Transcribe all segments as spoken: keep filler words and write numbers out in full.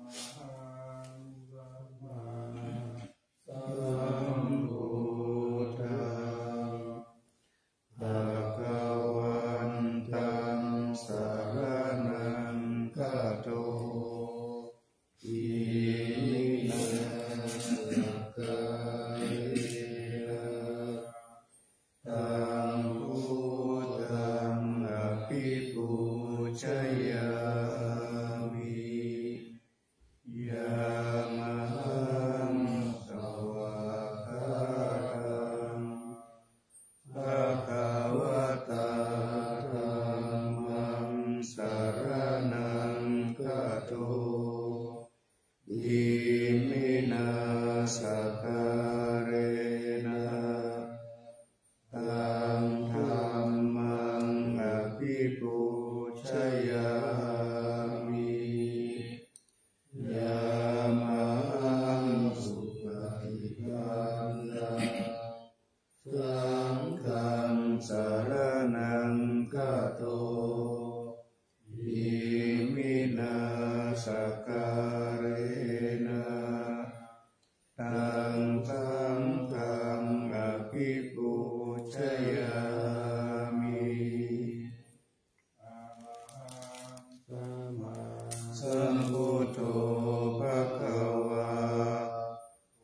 Yamahaṃ sammāsambuddhaṃ bhagavantaṃ saraṇaṃ gato. Iminā sakkārena taṃ buddhaṃ abhipūjayāmi. Yamahaṃ svākkhātaṃ bhagavatā dhammaṃ saraṇaṃ gato. Iminā sakkārena taṃ dhammaṃ abhipūjayāmi. Yamahaṃ supaṭipannaṃ saṅghaṃ saraṇaṃ gato. Iminā sakkārena taṃ saṅghaṃ abhipūjayāmi. Arahaṃ sammāsambuddho bhagavā,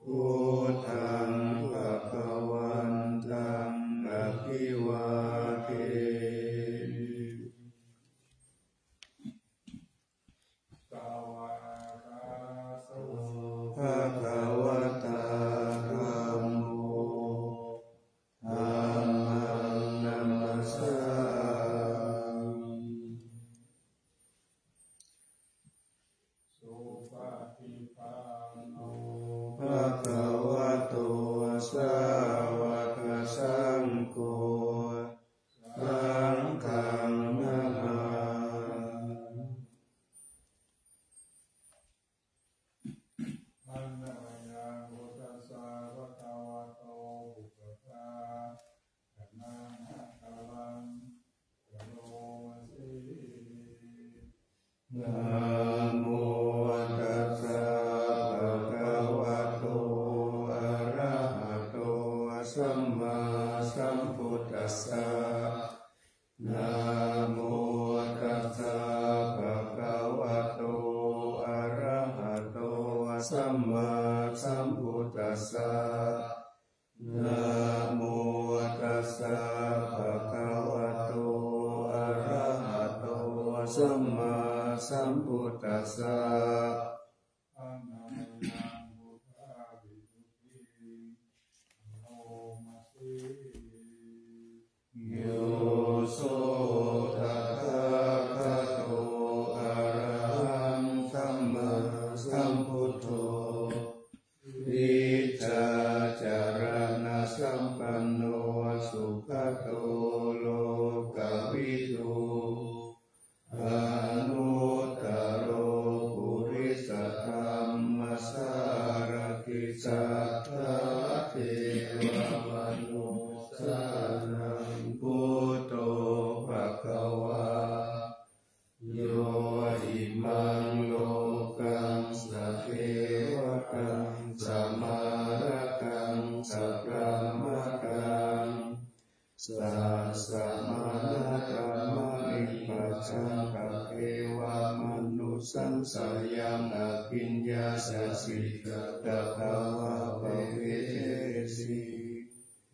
buddhaṃ bhagavantaṃ abhivādemi. Svākkhāto bhagavatā dhammo, dhammaṃ namassāmi. Supaṭipanno bhagavato sāvakasaṅgho, saṅghaṃ namāmi. Handa mayaṃ buddhassa bhagavato pubbabhāganākaraṃ karoma se. Namo tassa bhagavato arahato sammāsambuddhassa. Namo tassa bhagavato arahato sammāsambuddhassa. Namo tassa bhagavato arahato sammāsambuddhassa. Handa mayaṃ buddhavisuddhiṃ karoma se. Yo so tathāgato arahaṃ sammāsambuddho, vijjācaraṇasampanno sugato lokavidū, anuttaro imaṃ lokaṃ sadevakaṃ samārakaṃ sabrahmakaṃ sassamaṇakamanipajaṃ padevamanussassayaṃ abhiññāya siddhatvā pavedesi.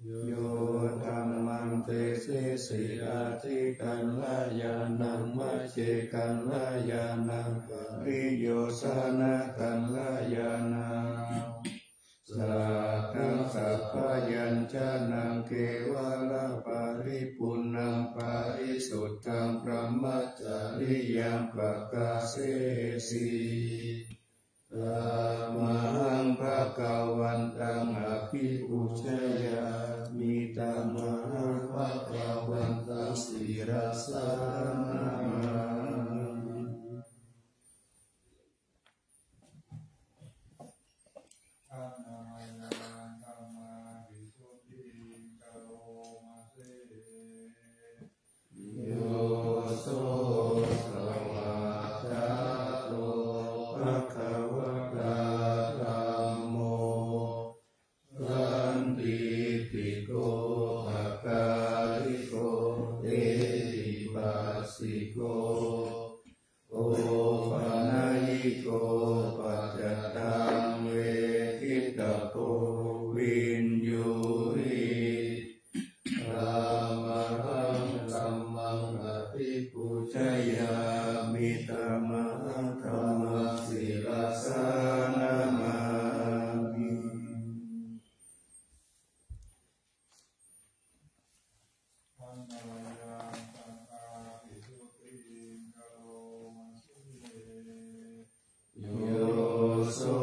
Yo dhammaṃ desesi atthikallayaṇaṃ maggikallayaṇaṃ pariyosānakallayaṇaṃ sātthaṃ sabyañjanaṃ kevalaparipuṇṇaṃ parisuddhaṃ brahmacariyaṃ pakāsesi. Tamhaṃ bhagavantaṃ abhipūjayāmi. Tamhaṃ bhagavantaṃ sirasā namāmi. Yo so svākkhāto bhagavatā dhammo sandiṭṭhiko akāliko ehipassiko opanayiko paccattaṃ veditabbo viññūhi. Tamhaṃ dhammaṃ abhipūjayāmi. Tamhaṃ dhammaṃ sirasā namāmi. Yo so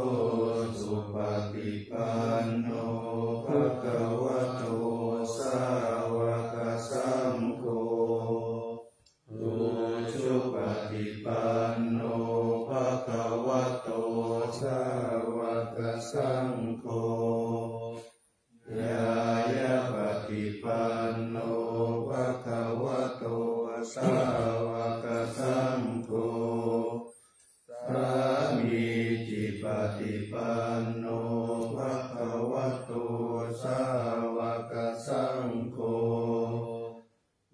supaṭipanno bhagavato sāvakasaṅgho, ujupaṭipanno bhagavato sāvakasaṅgho, ñāyapaṭipanno bhagavato sāvakasaṅgho, sāmīcipaṭipanno bhagavato sāvakasaṅgho,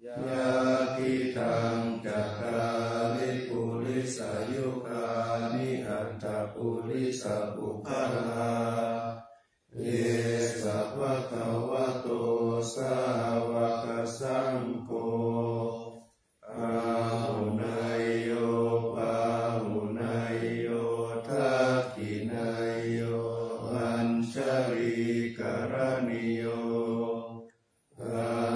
yadidaṃ cattāri purisayugāni aṭṭha purisapuggalā, esa bhagavato sāvakasaṅgho, āhuneyyo pāhuneyyo dakkhiṇeyyo añjalikaraṇīyo,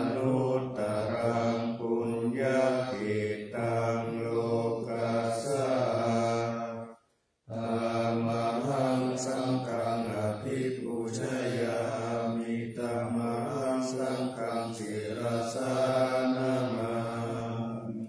anuttaraṃ puññakkhettaṃ lokassā. Tamhaṃ saṅghaṃ abhipūjayāmi. Tamhaṃ saṅghaṃ sirasā namāmi.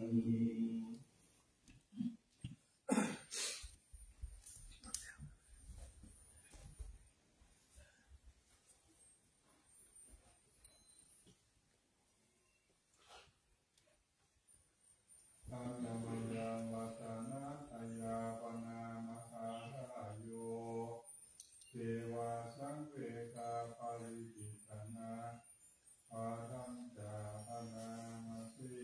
Handa mayaṃ vācanattayāpanamācārāyo, devā samvedappaṭibhāsena, bhadantā bhaṇāma se.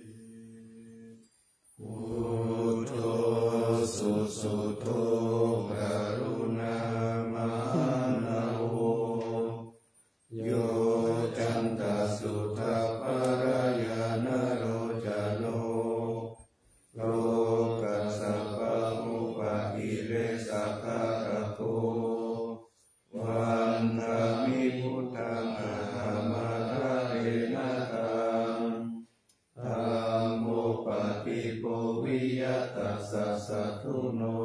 Buddho susuddho karuṇāmahaṇṇavo, yoccantasuddhaparayanalocano, lokassa pāpūpakilesakārako, vandāmi buddhaṃ ahamadārena taṃ. Dhammo paṭipo viya tassa satthuno,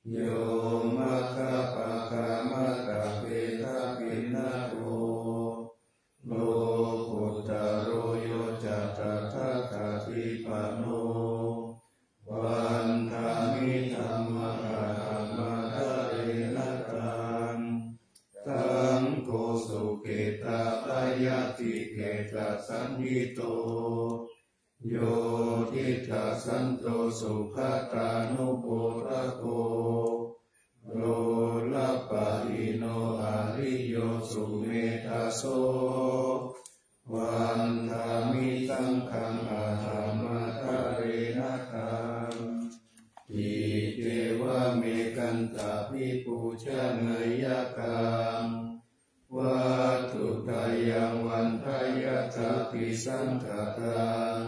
yo maggapākamagga vedappavedito, lokuttaro yo ca tathāgatipāṇo, vandāmi dhammaṃ ahamadārena taṃ. Saṅgho sukhetappayatikettasañhito, yo diṭṭhaṃ santo sugatānupādako, lokapaṭīno ariyo sumedhaso, vandāmi saṅghaṃ aṭṭhamādarena taṃ. Iccevamekantabhipūjaneyyaṃ, vatthuttayaṃ vandeyyathābhisaṅkhataṃ.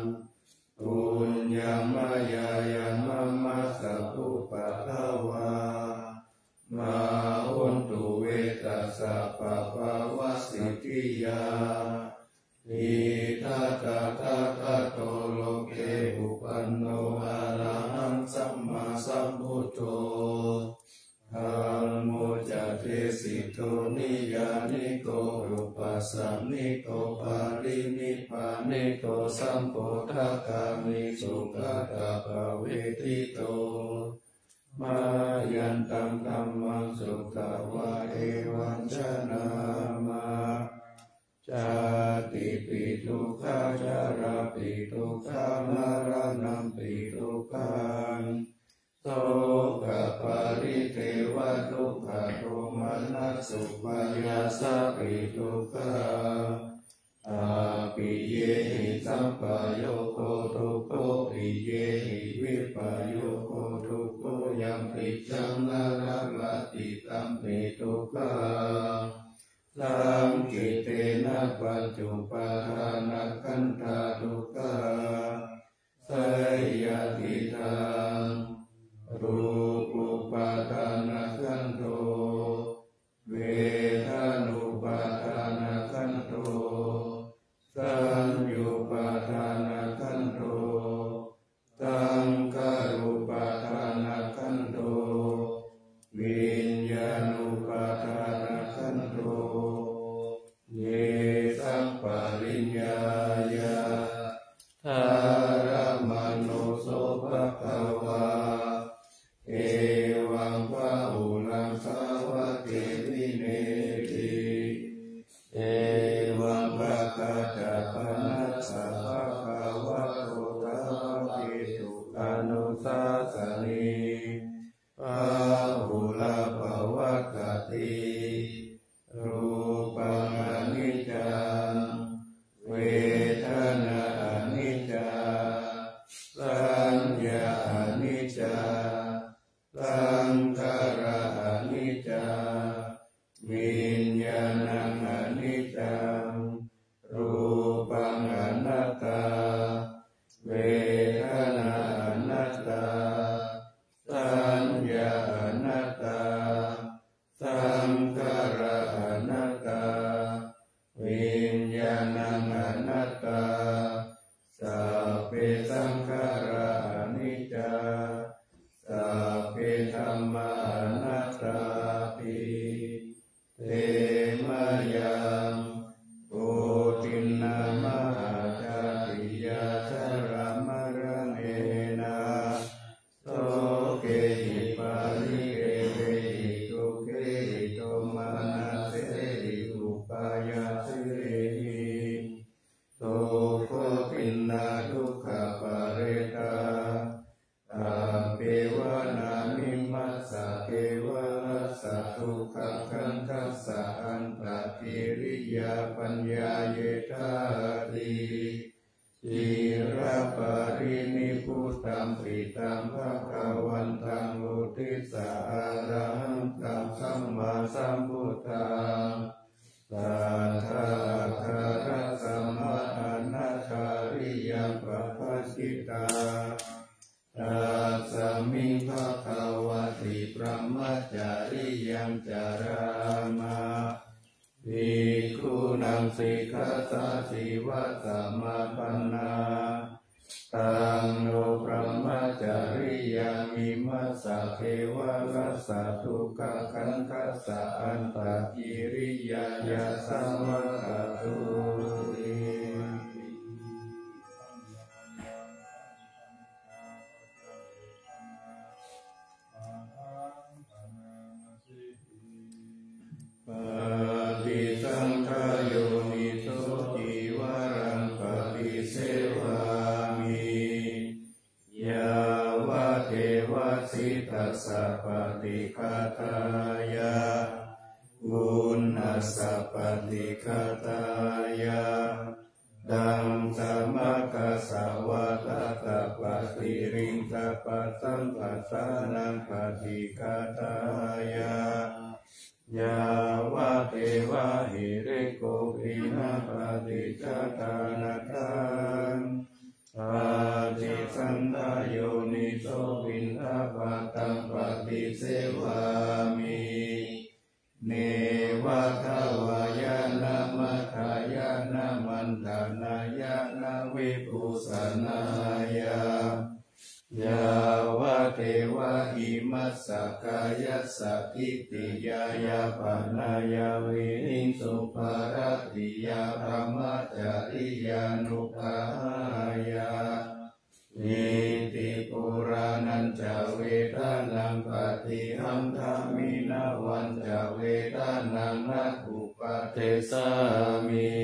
Puññaṃ mayā yaṃ mama sabbupaddavā, mā hontu ve tassa pāpavasittiyā. Idha tathāgato loke upanno arahaṃ sammāsambuddho, dhammo ca desito niyyāniko upasanniko parinibbāniko sambodhagāmi sugatāpavetito. Mayantaṃ dhammaṃ sutvā evaṃ janāma: jātipi dukkhā jarāpi dukkhā maraṇampi dukkhaṃ, sokaparidevadukkhadomanassupāyāsāpi dukkhā, appiyehi sampayogo dukkho piyehi vippayogo dukkho yampicchaṃ na labhati tampi dukkhaṃ, saṅkhittena pañcupādānakkhandhā dukkhā. Seyyathidaṃ: rūpupādānakkhandho, vedanupādānakkhandho, saññupādānakkhandho, saṅkhārupādānakkhandho, viññāṇupādānakkhandho. Tesaṃ pariññāya dhāramāno so bhagavā evaṃ bahulaṃ sāvake vineti. Evaṃ bhagañca bhaṇassa bhagavato sāvakesu anusāsanī, bahulā pavattati. Rūpaṃ aniccaṃ, vedanā aniccā, saññā aniccā, saṅkhārā aniccā, viññāṇaṃ aniccaṃ. Rūpaṃ anattā, vedanā anattā, saññā anattā, saṅkhārā anattā, viññāṇaṃ anattā. Sabbe saṅkhārā aniccā, sabbe dhammā anattāti. Te mayaṃ bodhiṃ mahācātiyā jalamaṇaṇena, sokehi paridevehi dukkhehi domanassehi upāyāsehi, dukkhotiṇṇā dukkhaparetā, tappeva nānimassa kevalassa dukkhakkhandhassa antakiriyā paññāyedhāti. Ciraparinibbutampi taṃ bhagavantaṃ uddissa arahantaṃ sammāsambuddhaṃ, satthā āgarakkhamaṇānāriyampa bhaññitā. Tasmiṃ bhagavati brahmacariyaṃ carāma, bhikkhūnaṃ sikkhāsīvasamāpannā. Taṃ no brahmacariyaṃ imassa kevalassa dukkhakkhandhassa antakiriyāya samādatūti. Paṭisaṅkhā yoniso cīvaraṃ paṭisevāmi, devasiddhassa paṭighātāya, guṇassa paṭighātāya, taṃ samaggassa vā tassa paṭiriṃsa pasamphassānaṃ paṭighātāya, yāvadeva hirikopinapaṭicchādanatthaṃ, paṭisaṅkhā yoniso piṇḍapātaṃ paṭisevāmi. Neva davāya na madāya na maṇḍanāya na vibhūsanāya, yāvadeva imassa kāyassa ṭhitiyā yāpanāya vihiṃsuparatiyā brahmacariyānuggahāya, iti purāṇañca vedanaṃ paṭihaṅkhāmi navañca vedanaṃ na uppādessāmi,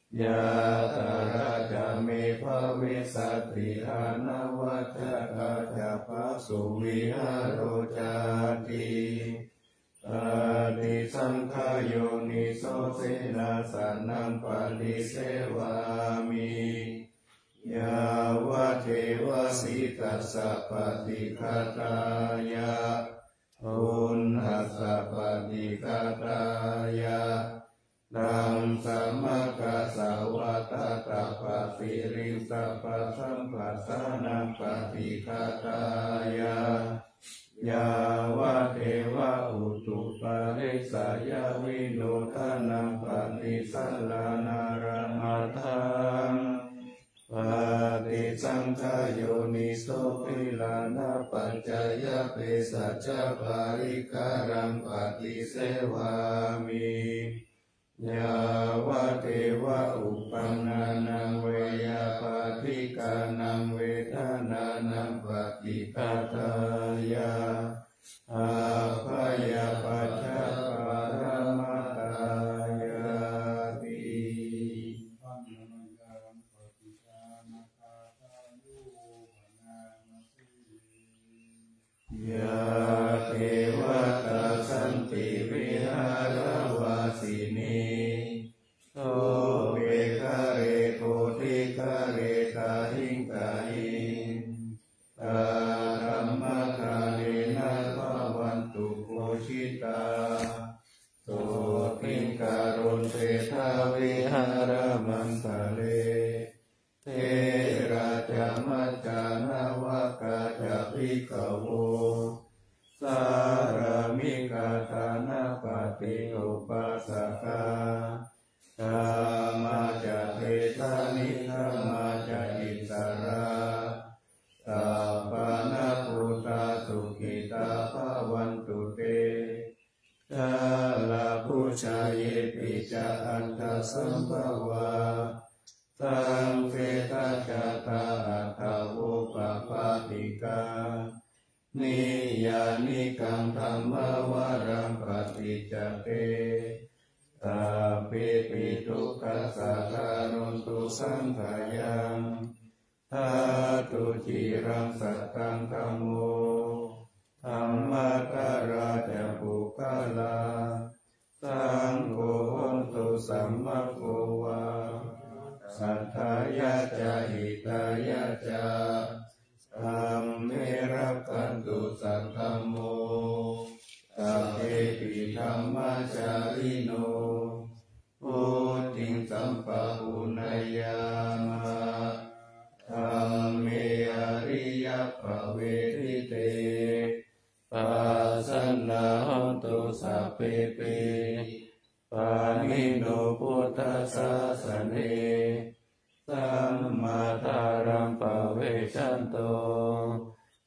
yātrā ca me bhavissati anavajjatā ca phāsuvihāro cāti. Paṭisaṅkhā yoniso senāsanaṃ paṭisevāmi, yāvadeva sītassa paṭighātāya, uṇhassa paṭighātāya, taṃ samaggassa vā tassa paṭiriṃsa pasamphassānaṃ paṭighātāya, yāvadeva utuparissayavinodanaṃ paṭisallānārāmatthaṃ, paṭisaṅkhā yoniso gilānapaccayabhesajjaparikkhāraṃ paṭisevāmi, yāvadeva uppannānaṃ veyyābādhikānaṃ vedanānaṃ paṭighātāya, abyāpajjhaparamatāyāti. Yā devatā santi vihāravāsinī, thūpe ghare bodhighare tahiṃ tahiṃ, tā dhammadānena bhavantu pūjitā, sotthiṃ karontedha vihāramaṇḍale. Therā ca majjhā navakā ca bhikkhavo, sārāmikā dānapatī upāsakā, gāmā ca desā nigamā ca issarā, sappāṇabhūtā sukhitā bhavantu te. Jalābujā yepi ca aṇḍasambhavā, saṃsedajātā athavopapātikā, niyyānikaṃ dhammavaraṃ paṭicca te, sabbepi dukkhassa karontu saṅkhayaṃ. Ṭhātu ciraṃ sataṃ dhammo, dhammaddharā ca puggalā, saṅgho hotu samaggo va, atthāya ca hitāya ca, dhamme rakkhantu saddhammo, sabbepi dhammacārino, vuḍḍhiṃ sampāpuṇeyyāma, dhamme ariyappavedite, pasannā hontu sabbepi, pāṇino buddhasāsane, sammā dhāraṃ pavecchanto,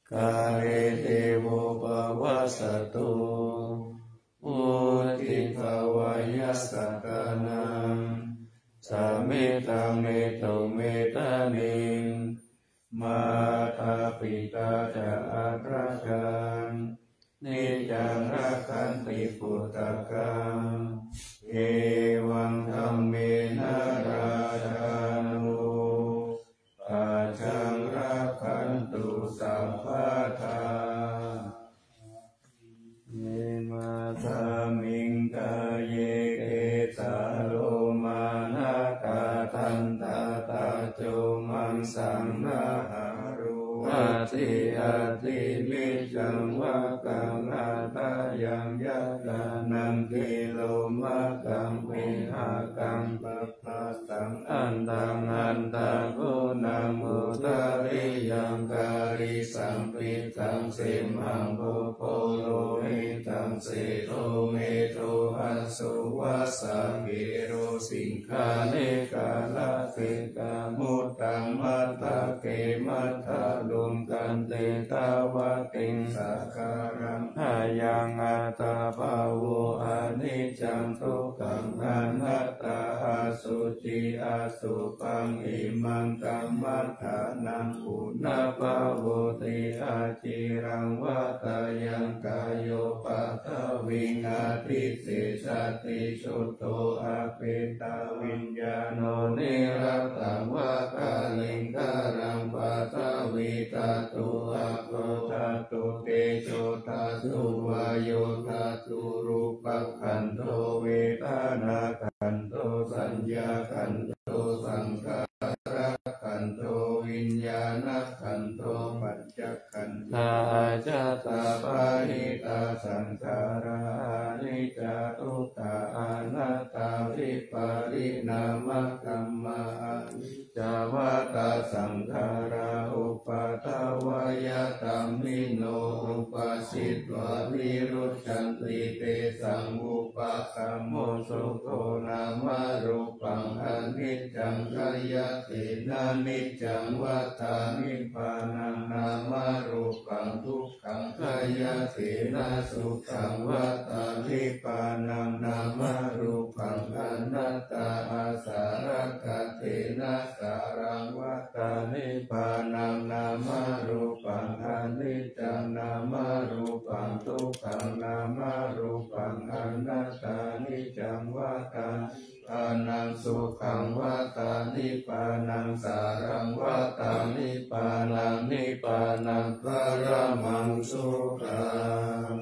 kāle devo pavassatu, vuḍḍhibhāvāya sattānaṃ, samiddhaṃ netu medaniṃ, mātā pitā ca atrajaṃ, niccaṃ rakkhanti puttakaṃ, evaṃ dhammena rājāno, pajaṃ rakkhantu sabbadā. niccaṃ vā kaṃ lāṭāyaṃ yathā nandilomaṃ vihakaṃ pabba taṃ antaṃ guṇaṃ udariyaṃ karīsaṃ pittaṃ simhaṃ pubbu lohitaṃ sedo medo aso vasā kero siṅghāṇika lasikā muttaṃ matthake matthaluṅgaṃ tiṭṭhavatiṃ sakalaṃ ayaṃ attabhāvo aniccaṃ dukkhaṃ anattā asuci asubhaṃ imaṃ kammadānaṃ punabbhavoti aciraṃ vā tayaṃ kāyo paṭhaviṃ adhisessati chuddho apetaviññāṇo niratthaṃ vā kaliṅgaraṃ paṭhavīdhātu āpodhātu tejodhātu vāyodhātu rūpakkhandho vedanākkhandho saññākkhandho saṅkhārakkhandho viññāṇakkhandho pañcakkhandhā ajjhattabahiddhā saṅkhārā aniccā dukkhā anattā vipariṇāmakamma aniccā vata saṅkhārā uppādavayadhammino uppajjitvā nirujjhanti tesaṃ vūpasamo sukho. Nāmarūpaṃ aniccaṃ khayattena niccaṃ vata nibbānaṃ nāmarūpaṃ dukkhaṃ khayattena sukhaṃ vata nibbānaṃ nāmarūpaṃ anattā asaratthatthena saraṃ vata nibbānaṃ nāmarūpaṃ aniccaṃ nāmarūpaṃ dukkhaṃ nāmarūpaṃ anattā niccaṃ vata nibbānaṃ sukhaṃ vata nibbānaṃ saraṃ vata nibbānaṃ nibbānaṃ paramaṃ sukhaṃ.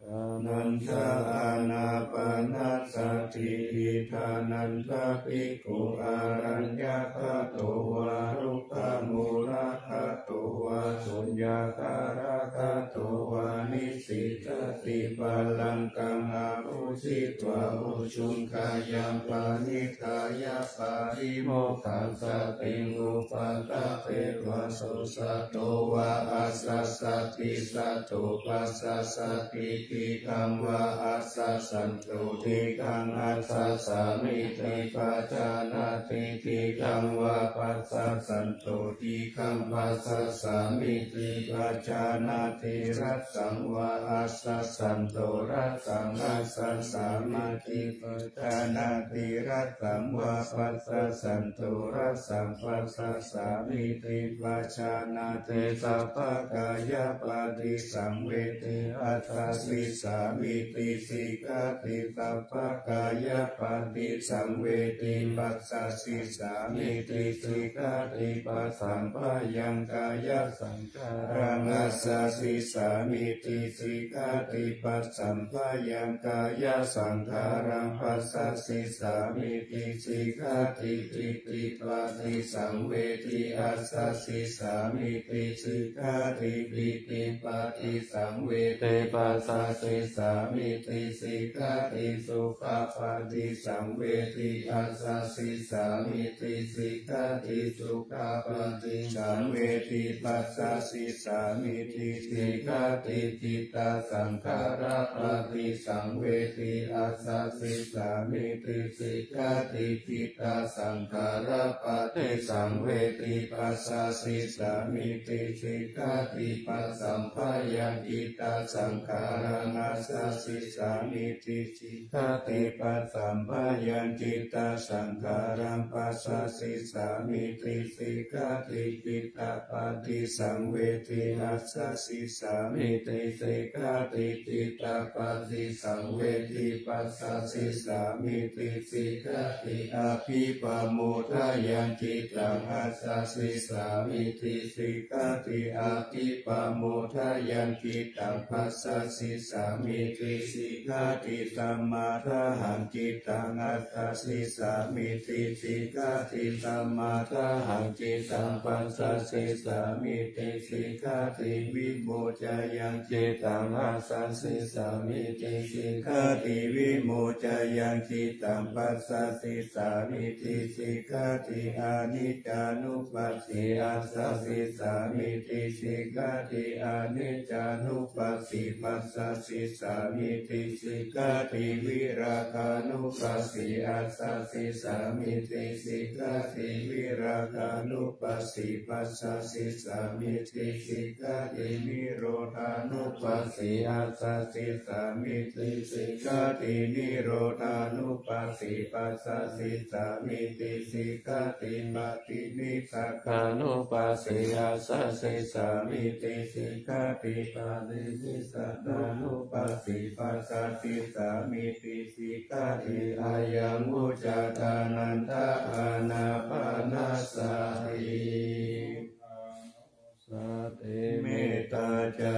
Nanda ānāpanasati iddhānanda bhikkhu araññagato vā rukkhamūlagato vā suññāgāragato vā nisissati pallāṅkaṃ āhujitvā ujuṃ kāyaṃ paṇidhāya pāmokkhāya satiṃ upaṭṭhapetvā so satto vā asassati satto passassati dīghaṃ vā asassanto dīghaṃ assassāmīti pajānāti dīghaṃ vā passassanto dīghaṃ passassāmīti pajānāti rassaṃ vā asassanto rassaṃ assassāmīti pajānāti rassaṃ vā passassanto rassaṃ passassāmīti pajānāti sabbakāyapaṭisaṃvedi assasissāmīti sikkhati sabbakāyapaṭisaṃvedi passasissāmīti sikkhati pasamphayaṃ kāyasaṃ khāraṃ assasissāmīti sikkhati pasamphayaṃ kāyasaṅkhāraṃ passasissāmīti sikkhati piṭṭhipāṭisaṃvedi assasissāmīti sikkhati piṭṭhipāṭisaṃvedi passasissāmīti sikkhati sukhapāṭisaṃvedi assasissāmīti sikkhati sukhapāṭisaṃvedi passasissāmīti sikkhati cittasaṅkhārapāṭisaṃvedi assasissāmīti sikkhati cittasaṅkhārapāṭisaṃvedi passasissāmīti sikkhati pasamphayaṃ cittasaṅkhāraṃ assasissāmīti sikkhati pasamphayaṃ cittasaṅkhāraṃ passasissāmīti sikkhati cittapāṭisaṃvedi assasissāmīti sikkhati cittapāṭisaṃvedi passasissāmīti sikkhati abhipamodanaṃ cittaṃ assasissāmīti sikkhati abhi pamodhayaṃ cittaṃ passasissāmīti sikkhāti. Samādāhaṃ cittaṃ assasissāmīti sikkhāti. Samādāhaṃ cittaṃ passasissāmīti sikkhāti. Vimocayaṃ cittaṃ assasissāmīti sikkhāti. Vimocayaṃ cittaṃ passasissāmīti sikkhāti. Aniccānuppassī assasissāmīti sikkhāti. Aniccānupassī passasissāmīti sikkhāti. Virāgānupassī assasissāmīti sikkhāti. Virāgānupassī passasissāmīti sikkhāti. Nirodhānupassī assasissāmīti sikkhāti. Nirodhānupassī passasissāmīti sikkhāti. Paṭinissagga nupassī assasissāmīti sikkhāti. Paṭinissagganupassī passasissāmīti sikkhāti. Ayaṃ vuccatā nanda ānāpānasati. Sati mettā ca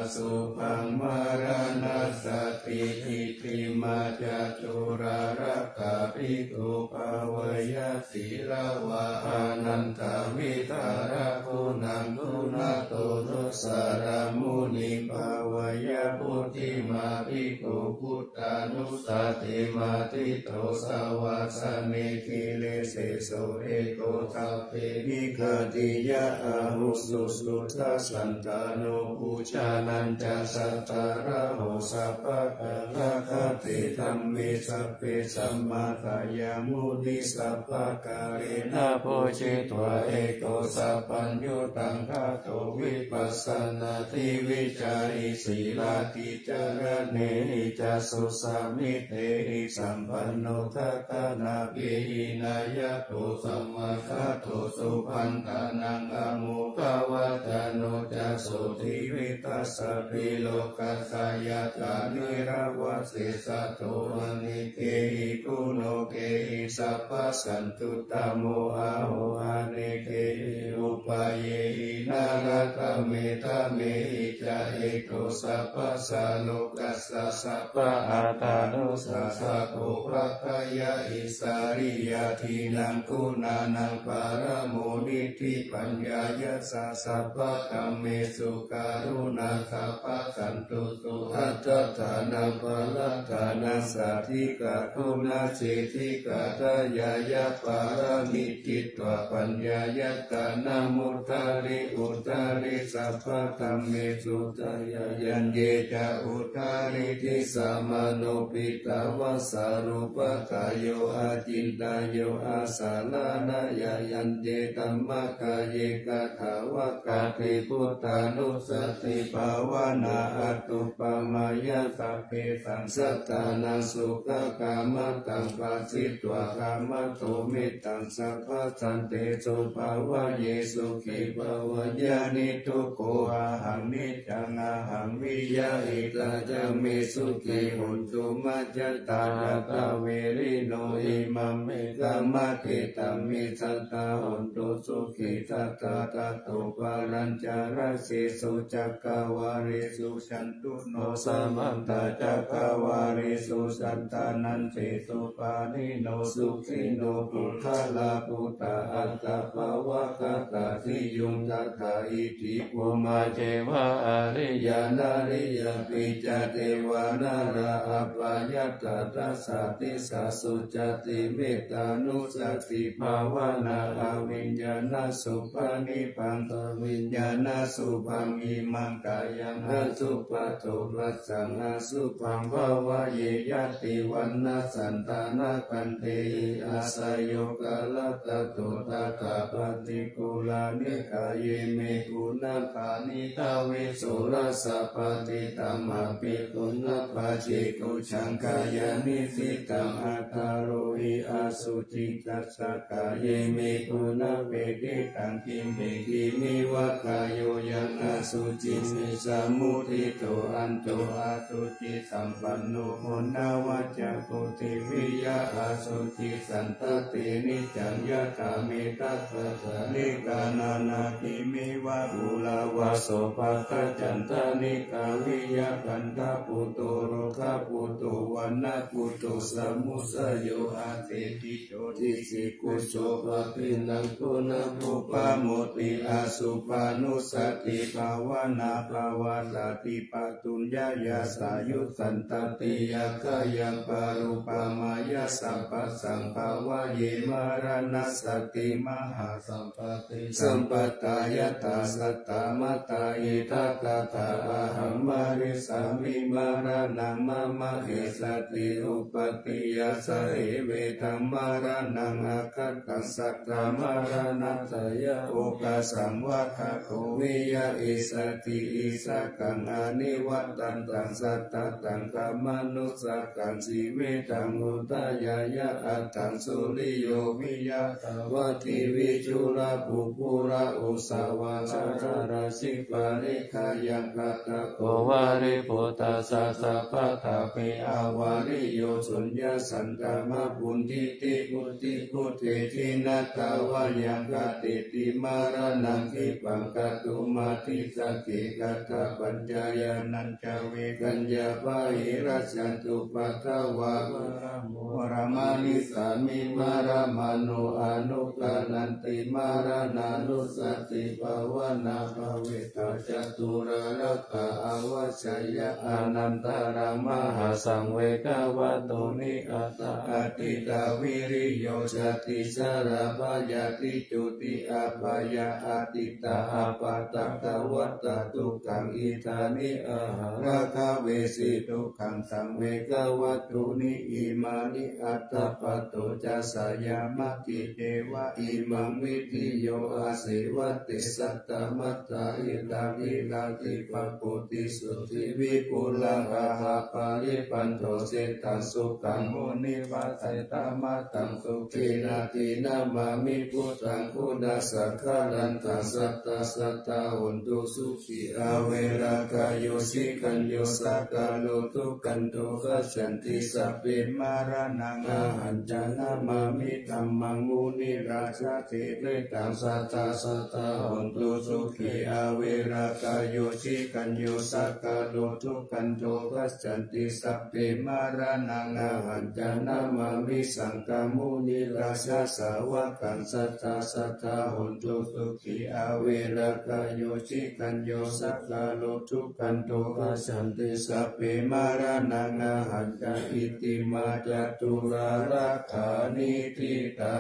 asubhaṃ maraṇasati. Iti ma ca cullakā bhikkhū bhāweyya sīlavā anantavidhāraguṇaṃ guṇato nusaraṃ muni bhāweyya. Puthimā bhikkhū buddhānussatimatthito savāsane giriseso eko sabbe nikkhatiyā ahuṃ susuddhasaṅtāno. Pujānañca sātāraho sabbakārakate dhamme sabbe sammā dāyā muni sabbakālena pūjitva eko sabbaññutaṃ dāto vipassanāti vicāri sīlādi caraṇehi ca susamitehi sampanno dakkhiṇābhihī nāyato sammākkhāto subhaṇḍānaṃ āmokavacano ca sotthivittā sabbe lokassa ñātā nirvāsesato anekehi guṇokehi sabbasantuttamo aho anekehi upāyehi nānāthametthamehi ca eko sabbasā lokassa sabbaatthanusassako pagghāya issariyādīnaṃ guṇānaṃ paramo niddhi paññāya ca sabbadhammesu karuṇā sabbasantusu attadānaṃ parattānaṃ sādhikā guṇasiddhikā dāyāya pāramī citvā paññāya ca namuttari uttari sabbadhammesu dāyāya ññe ca uttari disā mano piṭṭhāvassa rūpakāyo acintayyo asaraṇāya ññe dhammakāye kathāva kati buddhānussatibhāvanā atthuppamāya sabbesaṃ sattānaṃ sukhakammataṃ phashitvā kammato mettaṃ sabbasantesu bhāvaye sukhī bhava ñā niddukho ahaṃ niccaṃ ahaṃ viya etā ca me sukhī hontu maññatha. Atha verino imaṃ me kammadetha me sattā hontu sukhī sattā tato palañca dasesu cakkavāḷesu santuṇo samantā cakkavāḷesu sattānaṃ jesupānino sukhino puggalā bhūtā atta bhava gatā siyuṃ tathā iti bhummā devā ariyā nariyā pi ca devā nalā appajattā dasā disā sucati mettānussatibhāvanā abhiññānasubhanibbānaṃ abhiññānasubhaṃ imaṃ kāyaṃ asubhato bhassaṃ asubhaṃ bhāvaye ñātivaṇṇasaṃ ṭhānaṃ khantehi āsayo kallattato tathā paṭikkhullane kāye me guṇapāni dvīsaṃ rājapatitam abhikhuṇapajjikuñjaṃ kāyanisitaṃ aṭṭhārohi asuciṃ tassa kāye me guṇapetiṭṭhaṃ kiñci kiñci miva kāyo yaṃ asuciṃ visamuddhito anto asucisampanno oṇṇavaccaṃ puthiviya asucisaṃ tadde niccaṃ yathā me tattha ṭhālikā nānāgimiva phuṭṭhāva so Kacchandāni Kāviya Gandhabhūto Rogabhūto Vaṇṇabhūto Samudayo Āseti. Jotikuccho Pāpinnaṃ Guṇaṃ Upamodi. Asupanussati Bhāvanā Bhavasati Paṭuññāya Sāyuddhantatī Yakkhayaṃ Parupamāya Sabbasaṃ Bhāvaye Maraṇassati Mahāsampatti Sampattā. Yathā Sattā Mattā Etha Gathā Ahaṃ Marissāmi Maraṇaṃ Mama Essati Uppattiyā Sahevetaṃ Maraṇaṃ Aggappassattaṃ Maraṇassa Yā Okāsaṃ Vata Kho Viya Essati Issakaṃ Anivaddantaṃ Sattataṃ Khamānussakaṃ Jīvitaṃ Udayāya Aṭṭhaṃ Suriyo Viya Thavati Vichurā Puggalā Ussavā Dharā Rājī Pariggā Yaṃ Kaṭṭhako Vāriputtasāsabhā Thāpī Avariyo Suññā Santā Mā Puññittī Buddhi Buddhe Jinatā Vā Yaṃ Khatiti Maraṇaṃ Khippaṃ Katumādi Sagge Katha Pañca Yānañca Vegaññā Pahīrañca Duppaddavā Mara Maraṃ Marissāmi Maramāno Anukkhaṇanti Maraṇānussati Bhāvanā Bhāveta Caturārakkha Avajjeyya Anantarā Mahāsaṃvegā Vatthūni Aṭṭha Atītā Viriyo Jāti Jarā Byādhi Juti Apāyā Ati tā Appattattavattā Dukkhaṃ Idāni Aharakkha Vesi Dukkhaṃ Saṃvegavattūni Imāni Aṭṭha Patto Cāsayā Matti Ceva Imaṃ Vidhi Yo Āseva Te Satta Mattā Ittha Gilāni Pakkuti Suddhi Vipulā Ahapparibbando Seṭṭhaṃ Sukhaṃ Munivaravacanaṃ Sukena Te Namāmi Buddhaṃ Guṇasaṅkhārattaṃ Sadā Sadā Hontu Sukhī Averā Kāyo Cirañño Sakko Duggando Gacchanti Sabbe Maraṇaṃ Ahañca Namāmi Dhammaṃ Munirājassa Sirīmaṃ Sadā Sadā Hontu Sukhī Averā Kāyo Cirañño Sakko Duggando Gacchanti Sabbe Maraṇaṃ Ahañca Namāmi Saṅghaṃ Munirājassa Sāvakaṃ Sadā Sadā Hontu Sukhī Averā Kāyo Cirañño Sakko Duggando Gacchanti Sabbe Maraṇaṃ Ahañca Iti Mā Caturārakkha Nīṭhitā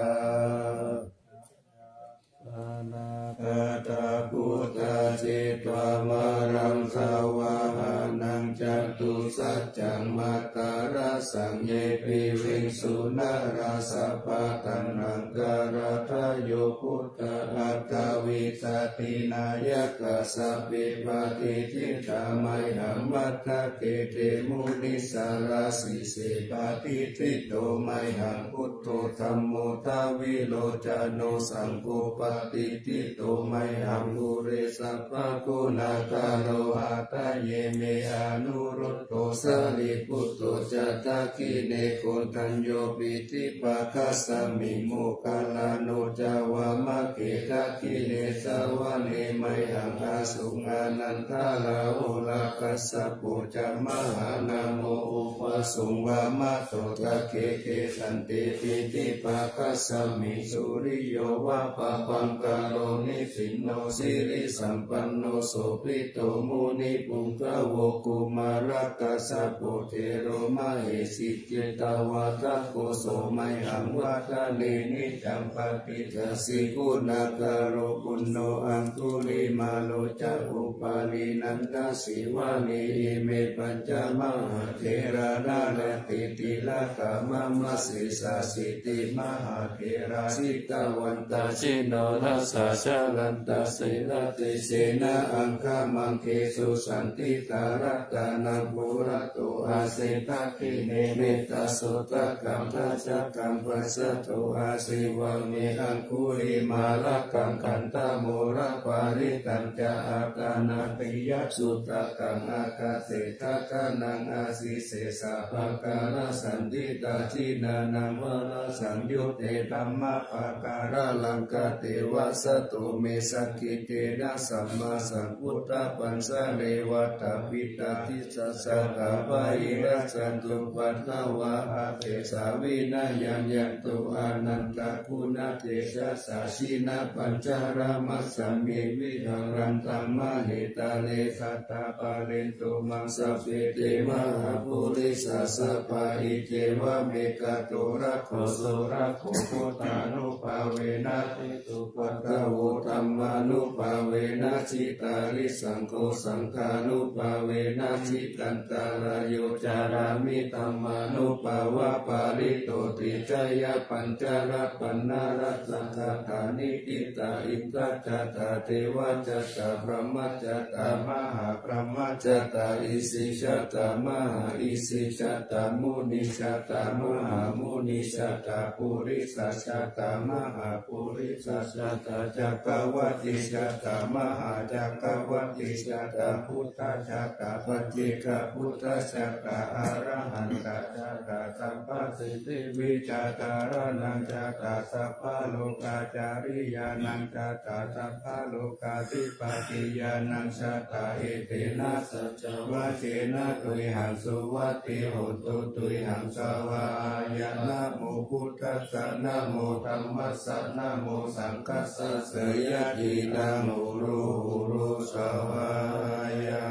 Anāgatā Buddhā Jetvā Māraṃ Savāhanaṃ Catusaccāṃ Mātarasaṃ Ye Piviṃsu Narāsabhā Taṇhaṅkarādayo Buddhā Aṭṭhavīsati Nāyakā Sabbe Patiṭṭhitā Mayhaṃ Matthake Te Munissarā Sīse Patiṭṭhito Mayhaṃ Buddho Dhammo Dvilocano Saṅgho Patiṭṭhito Mayhaṃ Ure Sabbaguṇākaro Hadaye Me Anuruddho Sāriputto Ca Dakkhiṇe Koṇḍañño Piṭṭhibhāgasmiṃ Moggallāno Ca Vāmake Dakkhiṇe Savane Mayhaṃ Āsuṃ Ānandarāhulā Kassapo Ca Mahānāmo Ubhāsuṃ Vāmake Kesante Piṭṭhibhāgasmiṃ Suriyo va Pabhaṅkaro Nisinno Sirisampanno Sobhito Munipuṅgavo Kumārakassapo Thero Mahesī Cittavādako So Mayhaṃ Vadane Niccaṃ Patiṭṭhāsi Guṇākaro Puṇṇo Aṅgulimālo Ca Upālī Nandasīvalī Ime Pañca Mahātherā Nalāṭe Tilakā Mama Sesāsīti Mahātherā Jitavantā Jinorasā Jalantā Sīlatejena Aṅgamaṅgesu Saṇṭhitā Ratanaṃ Purato Āsi Dakkhiṇe me mettasuttakaṃ dhajaggaṃ pacchato āsi vāme aṅgulimālakaṃ. Khandhamoraparittañca āṭānāṭiyasuttakaṃ ākāse chadanaṃ āsi sesā pākārasaṇṭhitā. Jinā nānāvarasaṃyutte dhammapākāralaṅkate vasato me sakiccena sammāsambuddhapañjare. Vātapittādi sājjatā bāhirajjhattupaddavā asesā vinayaṃ yantu anantaguṇatejasā. Jinapañjaramajjhamhi viharantaṃ mahītale sadā pālentu maṃ sabbe te mahāpurisāsabhā. Iccevamekato rakkho so rakkho buddhānubhāvena jitupaddavo dhammānubhāvena jitārisaṅgho saṅghānubhāvena jitantarāyo carāmi dhammānubhāvapālito. Tejāya pañca ratanaratnajātā nikkhitā indajattā devā jattā brahmajātā mahābrahmajātā isijātā mahāisijātā munijātā mahāmunijātā purisajātā mahāpurisajātā cakkavatijātā mahācakkavatijātā buddhajātā paccekabuddhajātā arahantajātā sabbasiddhivijjādharānaṃ jātā sabbalokācariyānaṃ jātā sabbalokādhipatiyānaṃ jātā. Etena saccavajjena tuyhaṃ suvatthi hotu tuyhaṃ svākkhātā. Namo buddhassa, namo dhammassa, namo saṅghassa. Jayasiddhi hotu, hotu, hotu, svākkhātā.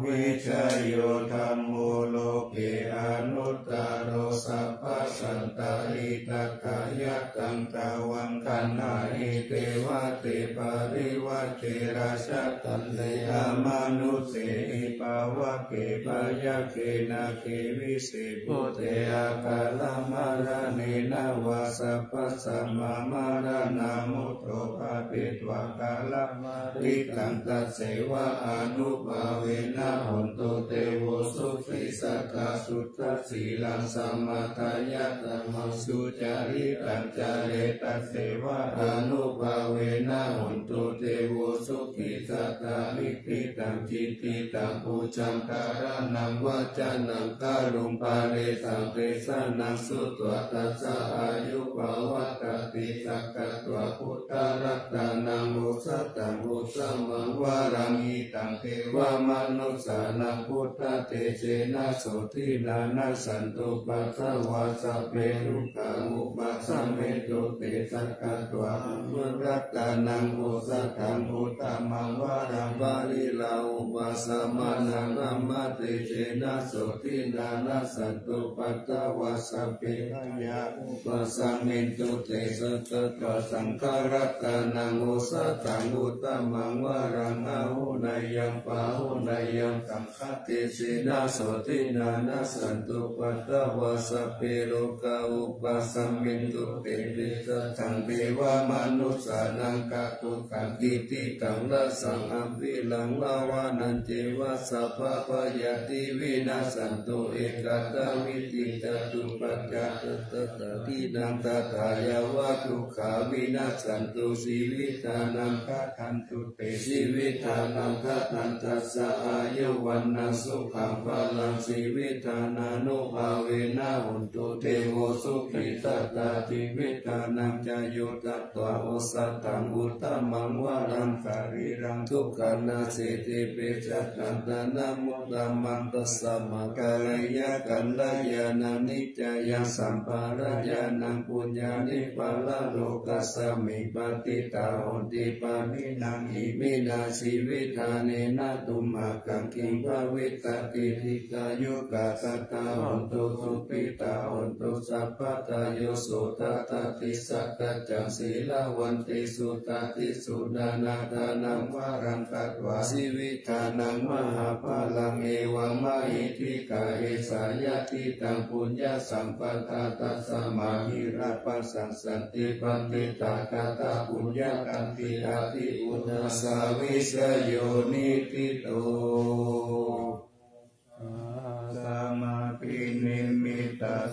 Vijayo dhammo loke anuttaro sabbasantahitakāyakaṃ tvaṃ gaṇhāhi devate parivaje rājadaṇḍe amanussehi pāvake byagghe nāge vise bhūte akālamaraṇena vā sabbasmā maraṇā mutto pāpetha akālamarittaṃ tasseva ānubhāvena hontu devo sukhī sadā. Suddhasīlaṃ samādāya dhammaṃ sucaritaṃ care tasseva ānubhāvena hontu devo sukhī sadā. Likkhitaṃ cintitaṃ pūjaṃ dhāraṇaṃ vācanaṃ kāruṃ pāresaṃ desanaṃ sutvā tassa āyu pavaḍḍhatīti. Sakkatvā buddharatanaṃ osathaṃ uttamaṃ varaṃ hitaṃ devamanussānaṃ buddhatejena sotthinā nassantupaddavā sabbe dukkhā vūpasamentu te. Sakkatvā dhammaratanaṃ osathaṃ uttamaṃ varaṃ pariḷāhūpasamanaṃ dhammatejena sotthinā nassantupaddavā sabbe bhayā vūpasamentu te. Sakkatvā saṅgharatanaṃ osathaṃ uttamaṃ varaṃ āhuneyyaṃ pāhuneyyaṃ saṅghatejena sotthinā nassantupaddavā sabbe rogā vūpasamentu te. Tesañca devamanussānaṃ kakutthaṃ kittitaṃ rasaṃ averaṃ vāvanānañceva sabbabhayāti vinassantu ekatāviti. Catuppaññātānaṃ tathāyeva dukkhā vinassantu jīvittānaṃ gacchantu te. Jīvittānaṃ gacchanti tassa āyu vaṇṇaṃ sukhaṃ balaṃ jīvittānānubhāvena hontu devo sukhī sadā. Jīvittānañca yo tatvā osathaṃ uttamaṃ varaṃ sarīraṃ dukkhānaṃ sīti pisañca taṇhamuttamaṃ tasmā kālena kalyāṇaṃ ni ccayaṃ samphalayānaṃ puññāni paralokasmiṃ patiṭṭhā honti pāṇinā. Iminā jīvitthānena tumhākaṃ kiṃ bhavissati? Dīghāyukā sadā hontu sukhitā hontu sabbadā. Yo sottha atthi satta ca sīlavanti suttaṭṭhi sudānadānaṃ varaṃ katvā jīvittānaṃ mahapphalaṃ evammahiddhikā esā yadidaṃ puññasampadā tasmā hirāpasaṃsati paṇḍitā katapuññatandī ati uṇhisā vijayo niṭṭhito.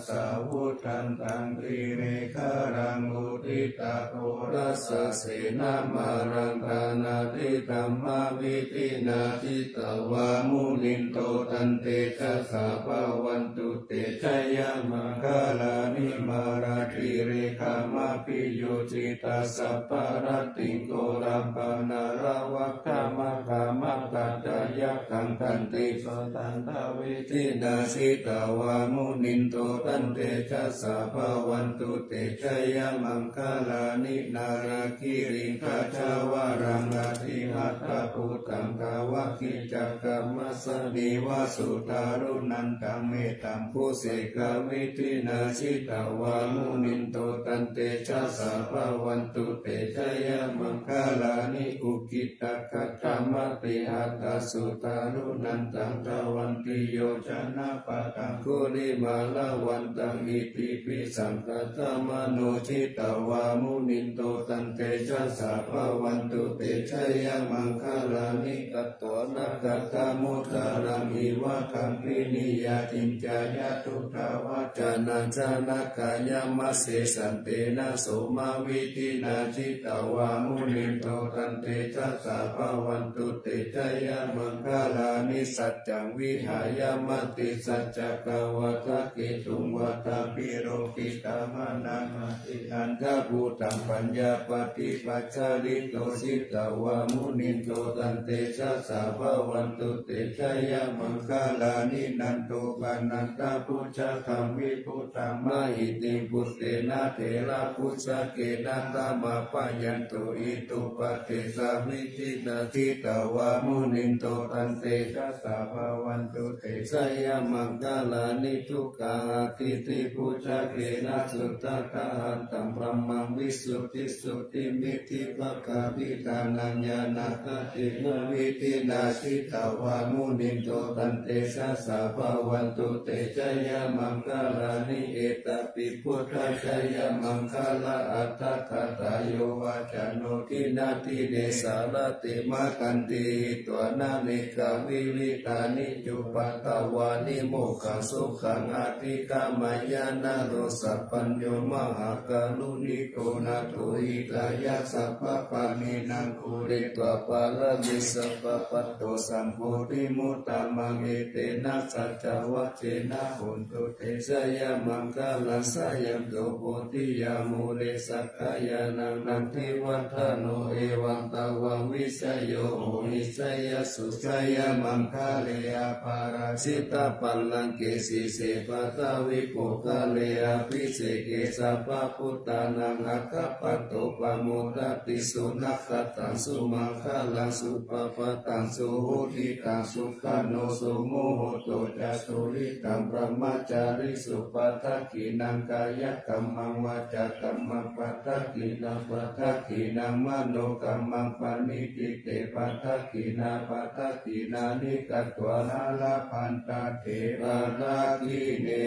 savutthantaṃ girimekhalaṃ uditaghorasasenamāraṃ dānādidhammavidhinā jitavā munindo taṃ tejasā bhavatu te jayamaṅgalāni. Mārātirekamabhiyujjhitasabbarattiṃ ghorampanāḷavakamakkhamathaddhayakkhaṃ khantīsudantavidhinā jitavā munindo taṃ tejasā bhavatu te jayamaṅgalāni. Nāḷāgiriṃ gajavaraṃ atimattabhūtaṃ dāvaggicakkamasanīva sudāruṇantaṃ mettambusekavidhinā jitavā munindo taṃ tejasā bhavatu te jayamaṅgalāni. Ukkhittakhaggamatihatthasudāruṇantaṃ dhāvantiyojanapathaṅgulimālavantaṃ iddhībhisaṅkhatamano jitavā munindo taṃ tejasā bhavatu te jayamaṅgalāni. Katvāna kaṭṭhamudaraṃ iva gabbhinīyā ciñcāya duṭṭhavacanaṃ janakāyamajjhe santena somavidhinā jitavā munindo taṃ tejasā bhavatu te jayamaṅgalāni. Saccaṃ vihāya matisaccakavādaketuṃ vādābhiropitamanaṃ atiandhabhūtaṃ paññāpadīpajalito jitavā munindo taṃ tejasā bhavatu te jayamaṅgalāni. Nandopanandabhujagaṃ vibudhaṃ mahiddhiṃ puttena therabhujagena damāpayanto iddhūpadesavidhinā jitavā munindo taṃ tejasā bhavatu te jayamaṅgalāni. Duggāhadiṭṭhibhujagena sudaṭṭhahatthaṃ brahmaṃ visuddhijutimiddhibakābhidhānaṃ ñāṇāgadena vidhinā jitavā munindo taṃ tejasā bhavatu te jayamaṅgalāni. Etāpi buddhajayamaṅgalaaṭṭhagāthā yo vācano dinadine sarate matandī hitvānanekavividhāni cupaddavāni mokkhaṃ sukhaṃ adhigameyya naro sapañño. Mahākāruṇiko nātho hitāya sabbapāṇinaṃ pūretvā pāramī sabbā patto sambodhimuttamaṃ. Etena saccavajjena hotu te jayamaṅgalaṃ. Jayanto bodhiyā mūle sakyānaṃ nandivaḍḍhano evaṃ tvaṃ vijayo hohi jayassu jayamaṅgale. Aparājitapallaṅke sīse paṭhavipokkhare abhiseke sabbabuddhānaṃ aggappatto pamodati. Sunakkhattaṃ sumaṅgalaṃ supabhātaṃ suhuṭṭhitaṃ sukhaṇo sumuhutto ca suyiṭṭhaṃ brahmacārisu. Padakkhiṇaṃ kāyakammaṃ vācākammaṃ padakkhiṇaṃ padakkhiṇaṃ manokammaṃ paṇidhī te padakkhiṇā padakkhiṇāni katvāna labhantatthe padakkhiṇe.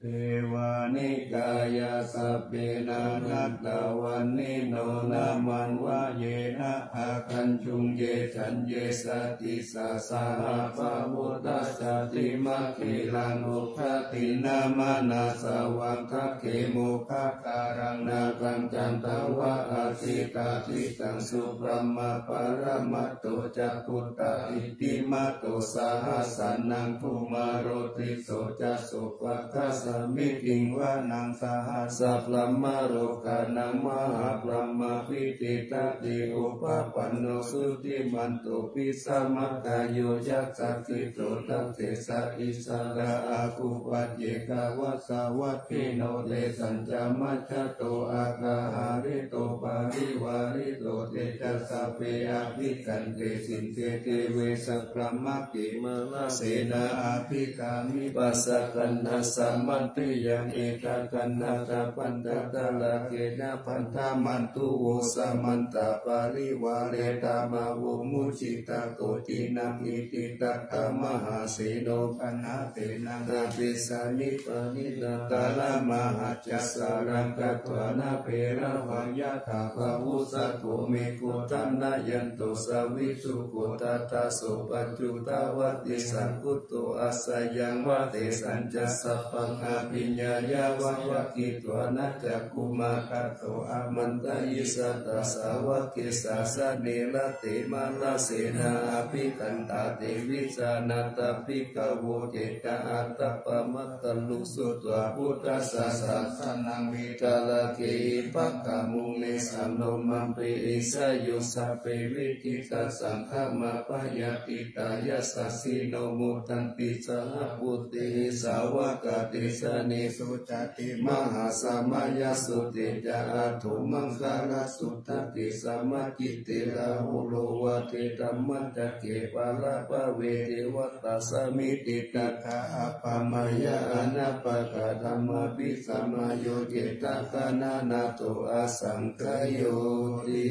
Devā nikāyā sabbe nānattavaṇṇino nāmanvayena āgañchuṃ. Ye caññe sadisā saha pavutthajātimakhilaṃ oghatiṇṇamanāsavaṃ dakkhemoghakāraṃ nāgaṃ candavā asitātitaṃ subrahmā paramatto ca puttā iddhimato saha sanaṅkumāro tisso ca sopāga samiddhiṃ vanaṃ sahassabrahmalokānaṃ mahābrahmābhitiṭṭhati. Upapanno jutimanto bhismākāyo yasassi so dasettha issarā āguṃ paccekavasavattino. Tesañca majjhato āgā hārito parivārito. Te ca sabbe abhikkante sinde deve sabrahmake mārasenā abhikkāmi. Passa kaṇhassa ma Tiyaṃ etakaṇhāta pañcatarāgena bandhamatthu vo samantā parivāretā mā vo muñcittha koci naṃ. Iti tattha mahāseno kaṇhasenaṃ apesayi. Pāṇinā talamāhacca saraṃ katvāna bheravaṃ yathā pāvussako megho thanayanto savijjuko tadā so paccudāvatti saṅkuddho asayaṃvate. Tañca sabbaṃ abhiññāya vavakkhitvāna cakkhumā tato āmantayi satthā sāvake sāsane rate. Mārasenā abhikkantā te vijānātha bhikkhavo. Te ca ātappamakaruṃ sutvā buddhassa sāsanaṃ vītarāgehi pakkāmuṃ nesaṃ lomampi iñjayuṃ. Sabbe vijitasaṅgāmā bhayātītā yasassino modanti saha bhūtehi sāvakā te janesutāti. Mahāsamayasutte ca āto maṅgarasuttati. Samācite rāhulo vācedhammacakke pālāpave devatā samitiṭṭhitā. Appamāya anappakātaṃ abhisamāyo cittakaṇhānato asaṅkhayoti.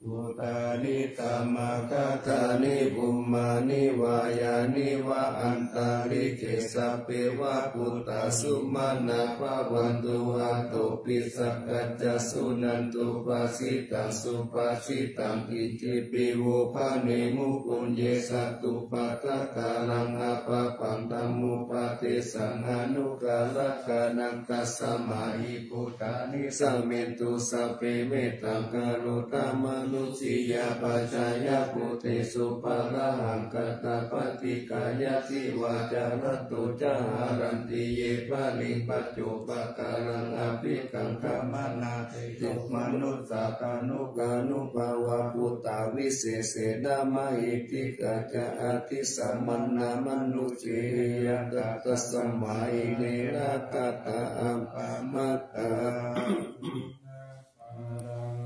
Bhūtāni samāgatāni bhummāni vā yāni va antalikkhe sabbe va bhūtā sumanā bhavantu athopi sakkacca suṇantu bhāsitaṃ. Subhāsitaṃ iccepi vophane mukunje sattupathakaraṃ appapaṃ dhammupadesaṃ anukarakkhanaṃ. Tasmā hi bhūtā nisamentu sabbe mettaṃ karotha mānusiyā pajāya bhūtesu pāṇahaṃ kattapaṭikāya divā ca ratto ca haranti ye baliṃ paccupakaraṃ abhikkaṅkhamanā te so manussā tanukānubhāvā bhūtā visesena mahiddhikā ca adisaraṇā manussī hi yātā tasmā hi ne rakkhatha appamattā.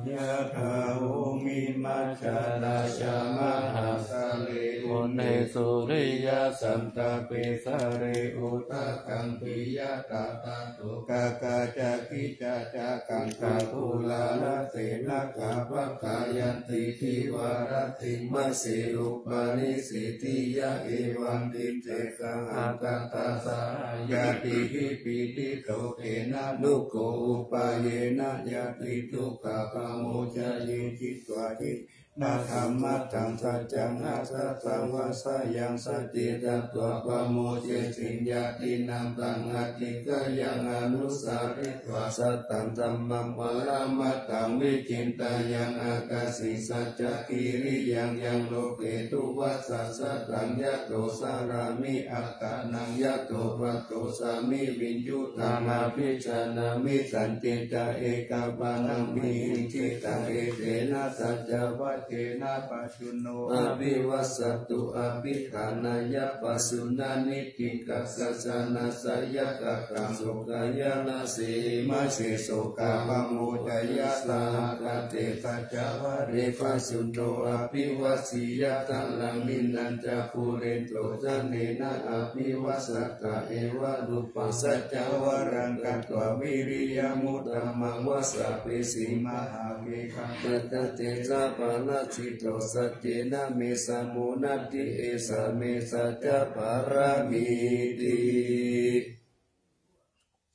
Yathā bhummimajjatā ca mahāsāgare ude sūriyasantapesāre udakaṃ piyatātā tokakā ca kiccā ca kaṅkā kulālasenakhā pahāyanti divā rattiṃ mase upanīsīdi. Yā evaṃ tiṭṭhe saha tattha saha ñātibhi pīḷito tena nukho upāyena ñātidukkhā pamuccaye. Jitva ji na dhammatthaṃ saccaṃ atthāya vasayaṃ sacce tatvā pamodeti. Ñātīnaṃ taṃ adhikkāya anusaritvā sataṃ dhammaṃ paramatthaṃ vicintayya ākāsi saccakiriyaṃ yaṃ loke tuvassa sataṃ yato carāmi attānaṃ yato paṭosāmi viññūhīnaṃ abhijanāmi. Sañcicca ekapāṇaṃ vihiṃsitaṃ etena saccavajjena pajjunno abhivassatu abhiṭhānāya pajjuṇhāni tikkhasaññānasayakataṃ sokāya rase mase sokā pamodaya saha kate saccavajje pajjunno abhivajjiya taraṃ niṇṇañca pūretvā janena abhivassatā evarūpaṃ saccavajjena katvā viriyamuttamaṃ vāsāpesuṃ mahāvegā tañca tejapālajito saccena me sammo natthi esā me saccapāramīti.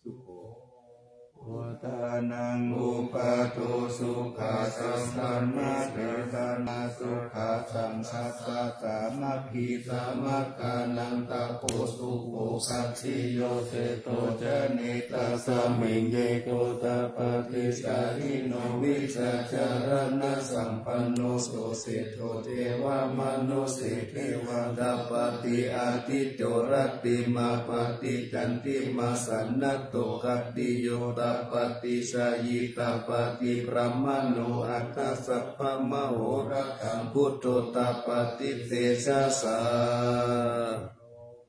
Sukho bhūtānaṃ uppādo sukhasaṃ dhammadesanā sukhaṃ saṅghassa sāmaggī samaggānaṃ tapo sukho. Khattiyo seṭṭho janeti tasmiṃ ye kho tappati jahino vijjācaraṇasampanno so seṭṭho devamanusse ceva tappati ādicco rattimāpā ti candimā sannaddho khattiyo tappati jhāyī tappati brāhmaṇo atha sabbamahorattiṃ buddho tappati tejasā.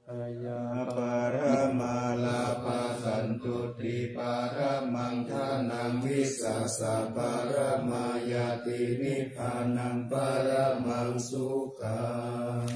Kaya paramā lābhā santuṭṭhi paramaṃ ṭhānaṃ vissāsa paramā ñāti nibbānaṃ paramaṃ sukhaṃ.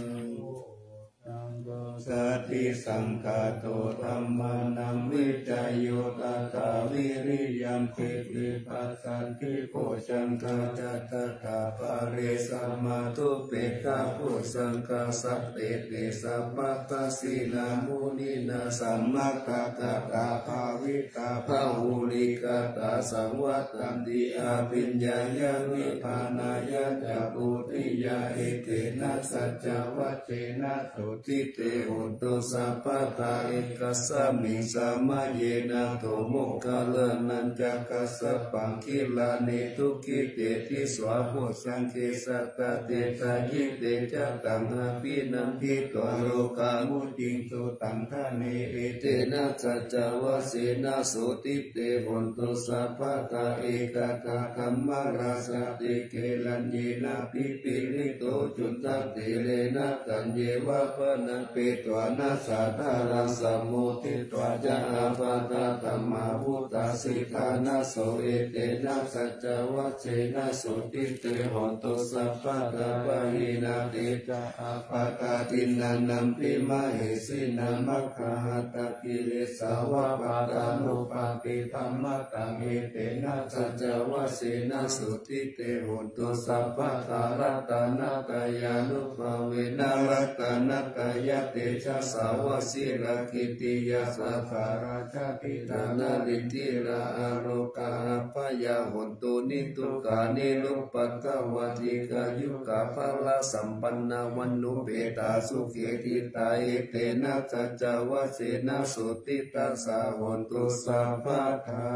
Satisaṅkhāto dhammānaṃ vicayo tathā viriyampīti passaddhi bojjhaṅgā ca tathāpare samādhupekkhabojjhaṅgā sattete sabbadassinā muninā sammadakkhātā bhāvitā bahulīkatā saṃvattanti abhiññāya nibbānāya ca bodhiyā. Etena saccavajjena sotthi te hotu sabbadā. Ekasmiṃ samaye nātho moggallānañca kassapaṃ gilāne dukkhite disvā bojjhaṅge satta desayi. Te ca taṃ abhinanditvā rogā mucciṃsu taṅkhaṇe. Etena saccavajjena sotthi te hotu sabbadā. Ekadā dhammarājāpi gelaññenābhipīḷito cundattherena taññeva bhaṇāpetvāna sādaraṃ sammoditvā ca ābādhā tamhā vuṭṭhāsi ṭhānaso. Etena saccavajjena sotthi te hotu sabbadā. Pahīnā te ca ābādhā tiṇṇannampi mahesinaṃ maggāhatakilesā va pattānuppattidhammataṃ. Etena saccavajjena sotthi te hotu sabbadā. Ratanattayānubhāvena ratanattayatejasā vajirakkhittiyā sabbā rājādhirā narindira arogā abyā hontu niddukkha nirupaddavā dīghāyukā balā sampannā vaṇṇuppetā sukhī diṭṭhā. Etena saccavajjena sotthi tassa hotu sabbadā.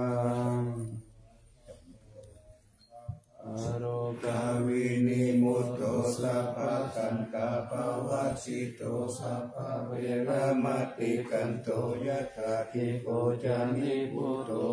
Arogā vinimutto sabbasantāpavajjito sabbaveramatikkanto yathādhiko ca nibbuto.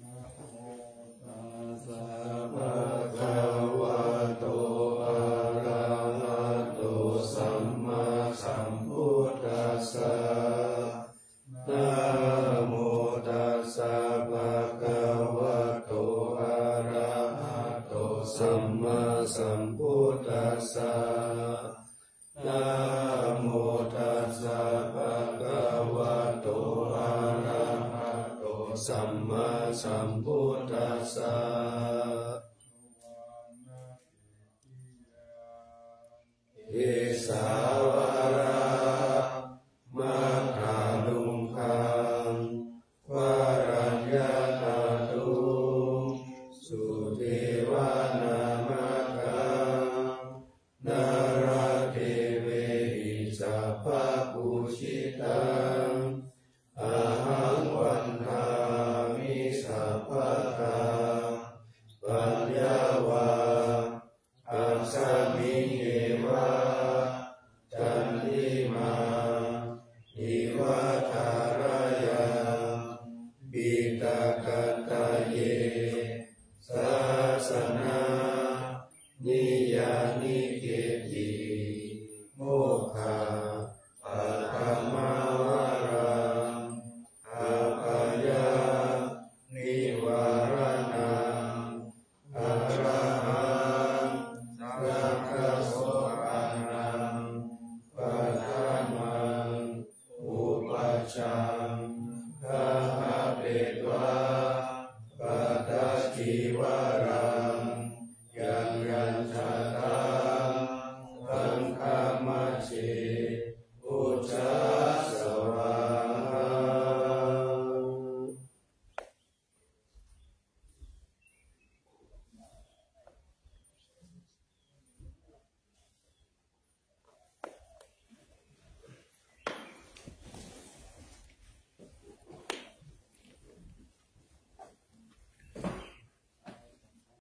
Namo tassa bhagavato arahato sammāsambuddhassa. Namo tassa bhagavato arahato sammāsambuddhassa. Namo tassa bhagavato arahato sammāsambuddhassa. Kesā vārā maddhaluṅgaṃ varaññā dhātuṃ sudevanamāgaṃ nalāṭe vehi sabbapūjitaṃ ahaṃ vandāmi sabbadā. Paññā vā asmiṃ yeva candimā iva thārāya piṭakattaye sāsana niyanike ti mokkha paṭhamā varaṃ apāya nivāraṇaṃ arahaṃ sakkasopanam paṭhamaṃ upajjhaṃ